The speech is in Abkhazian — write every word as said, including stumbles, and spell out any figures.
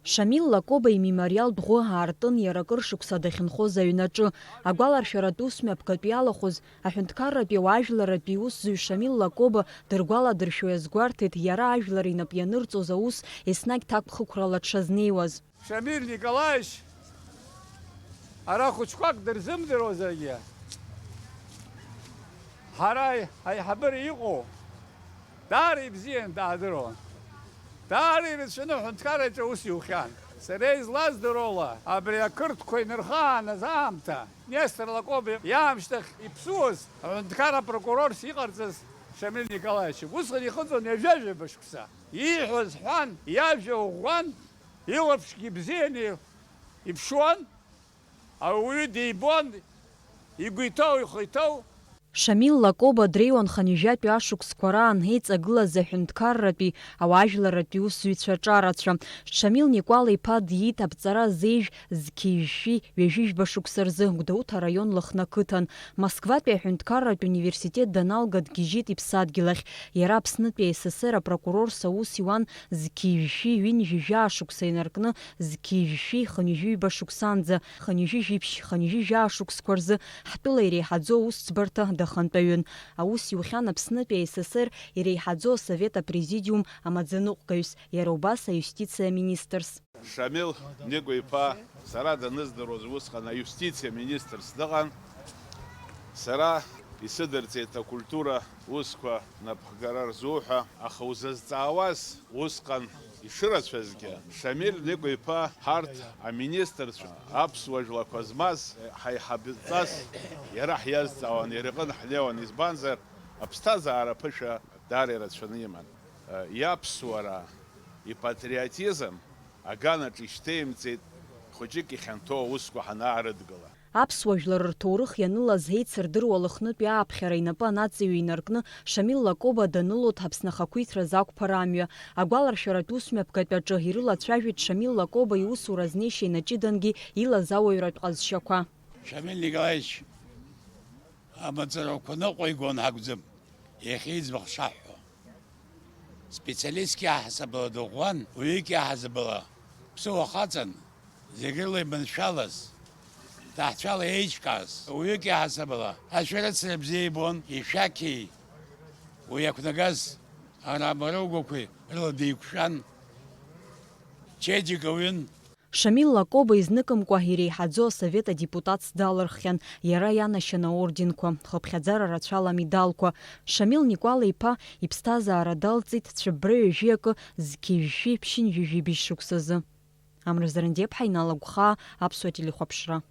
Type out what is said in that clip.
Шамил Лакоба имемориалтә ӷәы аартын иара акыр шықәса дахьынхоз аҩнаҿы. Агәаларшәаратә усмҩаԥгатә иалахәыз, аҳәынҭқарратәи ауаажәларратәи усзуҩ Шамил Лакоба дыргәаладыршәо иазгәарҭеит иара ажәлар инап ианырҵоз аус еснагь ҭакԥхықәрала дшазнеиуаз. Шамил Николаевич ара хәыҷқәак дырзымдыруазаргьы, ҳара ҳаиҳабыра иҟоу даара ибзиан даадыруан. Даара ирацәаны аҳәынҭқарраҿы аус иухьан. Сара излаздыруа ала, абри ақырҭқәа инырхааназ аамҭа, Нестор Лакоба иаамышьҭахь иԥсуаз аҳәынҭқар апрокурорс иҟарҵаз Шамил Николаевич, усҟан ихыҵуан ҩажәа-ҩажәаба шықәса. Ииҳәоз ҳәан, иажәа ӷәӷәан, илаԥшгьы бзианы иԥшуан, ауаҩы дибон, игәы иҭоу, ихы иҭоу. Шамил Лакоба дреиуан хынҩажәатәи ашықәсқәа раан еиҵагылаз аҳәынҭқарратәи, ауаажәларратәи усзуҩцәа ҿарацәа. Шамил Никәал-иԥа диит аԥҵара зеижә зқьи жәшәи ҩажәи жәба шықәса рзы Гәдоуҭа араион Лыхны ақыҭан. Москватәи аҳәынҭқарратә университет даналга дгьежьит иԥсадгьыл ахь. Иара Аԥснытәи А С С Р апрокурорс аус иуан зқьи жәшәи ҩынҩажәи жәаа шықәса инаркны зқьи жәшәи хынҩажәи ҩба шықәсанӡа, хынҩажәи жәиԥшь, хынҩажәи жәаа шықәсқәа рзы ҳтәыла иреиҳаӡоу аусӡбарҭа дахантәаҩын. Аус иухьан Аԥснытәи А С С Р иреиҳаӡоу асовет апрезидиум амаӡаныҟәгаҩс, иара убас аиустициа аминистрс. Шамил Никәа-иԥа сара даныздыруаз усҟан аиустициа министрс дыҟан. Сара исыдырҵеит акультура усқәа напхгара рзуҳәа, аха узазҵаауаз усҟан ишырацәазгьы, Шамил Никәа-иԥа ҳарҭ аминистрцәа аԥсуа жәлақәа змаз ҳаиҳабҵас иара ҳиазҵаауан, иара иҟны ҳнеиуан, избанзар, аԥсҭазаара аԥышәа даара ирацәаны иман. Иаԥсуара, ипатриотизм аганаҿ ишьҭеимҵеит, хәыҷык ихьанҭоу аусқәа ҳанаарыдгыла. Аԥсуа жәлар рҭоурых ианылаз еицырдыруа Лыхнытәи ааԥхьара инапы анаҵаҩы инаркны Шамил Лакоба данылоҭ Аԥсны ахақәиҭраз ақәԥара амҩа. Агәаларшәаратә усмҩаԥгатә аҿы ирылацәажәеит Шамил Лакоба иусура азнеишьа инаҷыдангьы илаз ауаҩратә ҟазшьақәа. Шамил Николаевич амаҵурақәа ныҟәигон акәӡам, иахьа иӡбахә шаҳҳәо. Специалистк иаҳасабала дыӷәӷәан, уаҩык иаҳасабала ԥсыуа хаҵан, зегь рыла иманшәалаз, ҭаацәала еиҿкааз, уаҩык иаҳасабала ашәарыцара бзиа ибон, ишәақьи уи иақәнагаз ара амаругақәеи рыла деиқәшәан, чеиџьыка уҩын. Шамил Лакоба изныкымкәа иреиҳаӡоу асовет адепутатс далырххьан, иара ианашьан аорденқәа, хыԥхьаӡара рацәала амедалқәа. Шамил Никәала-иԥа иԥсҭазаара далҵит цәыббра ҩажәи акы зқьи жәшәи ԥшьынҩажәи жәибжь шықәсазы. Амра Зарандеԥҳа, Инал Агәхаа, Аԥсуа телехәаԥшра.